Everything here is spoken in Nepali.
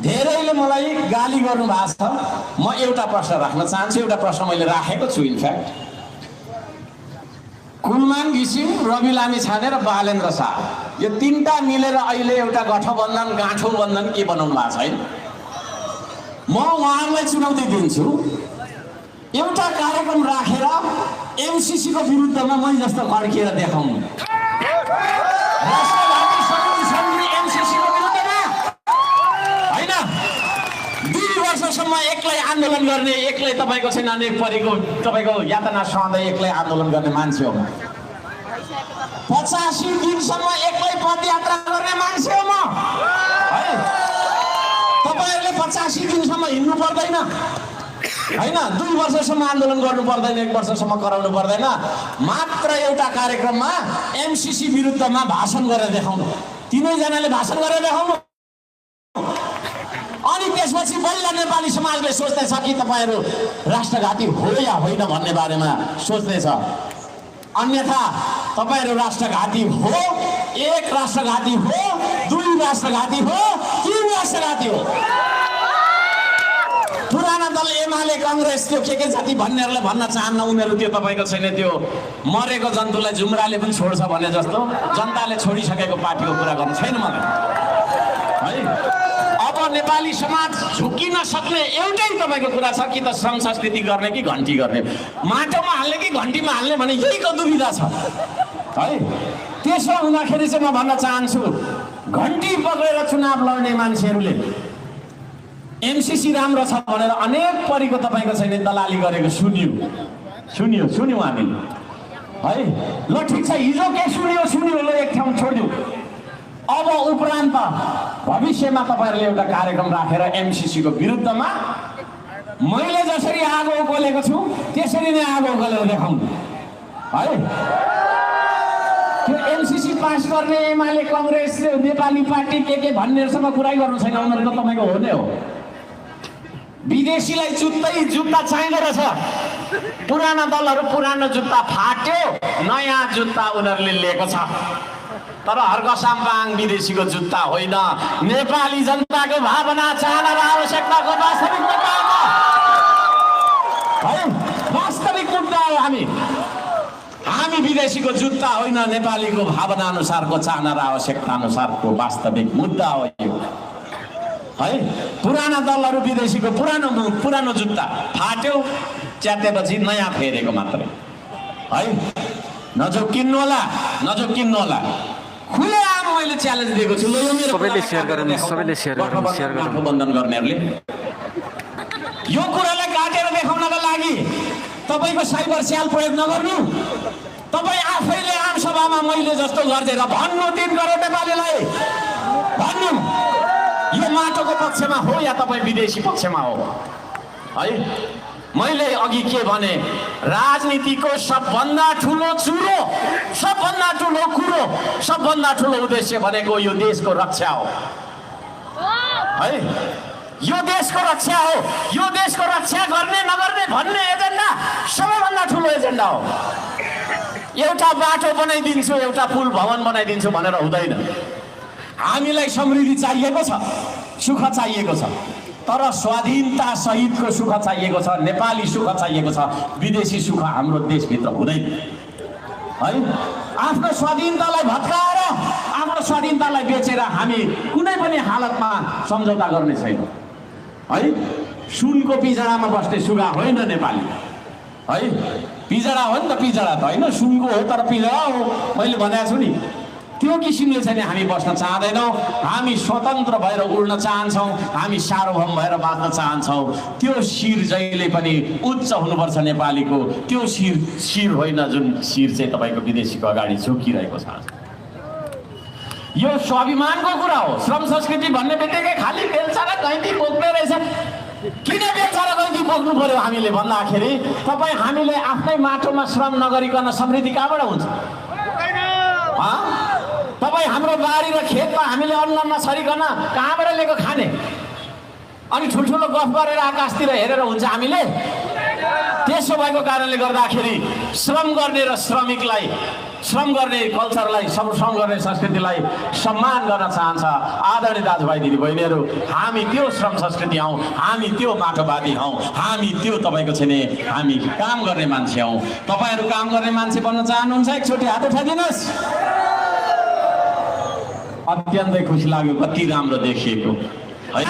धेरैले मलाई गाली गर्नु भएको छ। म एउटा प्रश्न राख्न चाहन्छु, एउटा प्रश्न मैले राखेको छु। इनफ्याक्ट कुलमान घिसिङ, रवि लामिछाने र बालेन्द्र शाह यो तीनटा मिलेर अहिले एउटा गठबन्धन गाँठो बन्धन के बनाउनु भएको छ है। म उहाँहरूलाई चुनौती दिन्छु, एउटा कार्यक्रम राखेर एमसीसी को विरुद्धमा मै जस्तो खड्किएर देखाउनु। राष्ट्रवादी सङ्घ एमसीसी को विरुद्धमा हैन 2 वर्षसम्म एक्लै आन्दोलन गर्ने, एक्लै तपाईको चाहिँ अनेक परेको तपाईको यातना सहँदै एक्लै आन्दोलन गर्ने मान्छे हो। 85 दिनसम्म एक्लै पदयात्रा गर्ने मान्छे हो म है। तपाईहरुले 85 दिनसम्म हिँड्नु पर्दैन हैन, 2 वर्षसम्म आन्दोलन गर्नु पर्दैन, 1 वर्षसम्म कराउनु पर्दैन। मात्र एउटा कार्यक्रममा एमसीसी विरुद्धमा भाषण गरेर देखाउनु, तीनैजनाले भाषण गरेर देखाउनु। अनि त्यसपछि बल्ल नेपाली समाजले सोच्दैछ कि तपाईहरु राष्ट्रघाती हो या होइन भन्ने बारेमा सोच्दैछ। अन्यथा तपाईहरु राष्ट्रघाती हो, 1 राष्ट्रघाती हो, 2 राष्ट्रघाती हो, 3 राष्ट्रघाती हो। पुराना दल एमाले कांग्रेस त्यो के जाति भन्नेहरुले भन्न चाहन्न, उनीहरु त्यो तपाईको छैन, त्यो मरेको जन्तुलाई जुम्राले पनि छोड्छ भने जस्तो जनताले छोडिसकेको पार्टीको कुरा गर्नु छैन मलाई है। अब नेपाली समाज झुकिन सक्ने एउटै तपाईको कुरा छ कि त श्रम संस्कृति गर्ने कि घण्टी गर्ने, माटोमा हाल्ने कि घण्टीमा हाल्ने भने यहीको दुविधा छ है। त्यसो हुँदाखेरि चाहिँ म भन्न चाहन्छु, घण्टी पक्रेर चुनाव लड्ने मान्छेहरुले एमसीसी राम्रो छ भनेर अनेक परीको तपाईको छैन दलाली गरेको सुन्यौ हामीले है। ल ठीक छ, हिजो के सुन्यो ल एक ठाउँ छोड्दिउ। अब उपरान्त भविष्यमा तपाईहरुले एउटा कार्यक्रम राखेर एमसीसी को विरुद्धमा मैले जसरी आगो उगलेको छु त्यसरी नै आगो उगलेर देखाउनु है। त्यो एमसीसी पास गर्ने एमाले कांग्रेस नेपाली पार्टी के भन्नेहरुसँग कुरै गर्नु छैन, उनीहरु त तपाईको हो नै हो। विदेशीलाई जुत्ता चाहिँदो रहेछ, पुराना दलहरु पुरानो जुत्ता फाट्यो, नयाँ जुत्ता उनीहरुले लिएको छ। तर हर्क साम्पाङ विदेशीको जुत्ता होइन, नेपाली जनताको भावना, चाहना र आवश्यकताको वास्तविक मुद्दा हो है। वास्तविक मुद्दा हो। हामी विदेशीको जुत्ता होइन, नेपालीको भावना अनुसारको चाहना र आवश्यकता अनुसारको वास्तविक मुद्दा हो यो है। पुराना दलहरु विदेशीको पुरानो जुत्ता फाट्यो, च्यातेपछि नयाँ फेरेको मात्रै है। नझोकिन्नु होला। खुलेआम मैले च्यालेन्ज दिएको छु। ल यो मेरो सबैले शेयर गर्नु बन्धन गर्नेहरुले यो कुरालाई काटेर देखाउनका लागि तपाईको साइबर स्याल प्रयोग नगर्नु। तपाई आफैले आम सभामा मैले जस्तो गर्दै र भन्नु 3 करोड नेपालीलाई भन्नु यो माटोको पक्षमा हो या तपाई विदेशी पक्षमा हो है। मैले अघि के भने, राजनीतिको सबभन्दा ठुलो चुरो, सबभन्दा ठुलो कुरो, सबभन्दा ठुलो उद्देश्य भनेको यो देशको रक्षा हो है। यो देशको रक्षा हो। यो देशको रक्षा गर्ने नगर्ने भन्ने एजेन्डा सबैभन्दा ठुलो एजेन्डा हो। एउटा बाटो बनाइदिन्छु, एउटा पुल भवन बनाइदिन्छु भनेर हुँदैन। हामीलाई समृद्धि चाहिएको छ, सुख चाहिएको छ, तर स्वाधीनता सहितको सुख चाहिएको छ, नेपाली सुख चाहिएको छ। विदेशी सुख हाम्रो देशभित्र हुँदैन है। आफ्नो स्वाधीनतालाई भत्काएर, आफ्नो स्वाधीनतालाई बेचेर हामी कुनै पनि हालतमा सम्झौता गर्ने छैन है। सुनको पिजडामा बस्ने सुगा होइन नेपाली है। पिजडा हो नि त, पिजडा त होइन, सुनको हो तर पिजडा हो। मैले भनेको छु नि, त्यो किसिमले चाहिँ हामी बस्न चाहदैनौँ। हामी स्वतन्त्र भएर उड्न चाहन्छौँ, हामी सार्वभौम भएर बाँच्न चाहन्छौँ। त्यो शिर जहिले पनि उच्च हुनुपर्छ नेपालीको। त्यो शिर होइन जुन शिर चाहिँ तपाईको विदेशीको अगाडि झुकिरहेको छ। यो स्वाभिमानको कुरा हो। श्रम संस्कृति भन्ने बित्तिकै खाली बेलचा र गैँती बोक्ने रहेछ। किन बेलचा र गैँती बोक्नु पर्यो हामीले भन्दाखेरि, तपाईँ हामीले आफ्नै माटोमा श्रम नगरिकन समृद्धि कहाँबाट हुन्छ? तपाईँ हाम्रो बारी र खेतमा हामीले अन्न नछरिकन कहाँबाट लिएको खाने? अनि ठुल्ठुलो गफ गरेर आकाशतिर हेरेर हुन्छ हामीले? त्यसो भएको कारणले गर्दाखेरि श्रम गर्ने र श्रमिकलाई श्रम गर्ने कल्चरलाई श्रम गर्ने संस्कृतिलाई सम्मान गर्न चाहन्छ आदरणीय दाजुभाइ दिदीबहिनीहरू, हामी त्यो श्रम संस्कृति हौँ, हामी त्यो माटोवादी हौँ, हामी त्यो तपाईँको चाहिँ नि हामी काम गर्ने मान्छे हौँ। तपाईँहरू काम गर्ने मान्छे बन्न चाहनुहुन्छ? एकचोटि हात उठाइदिनुहोस्। अत्यन्तै खुसी लाग्यो, कति राम्रो देखिएको है।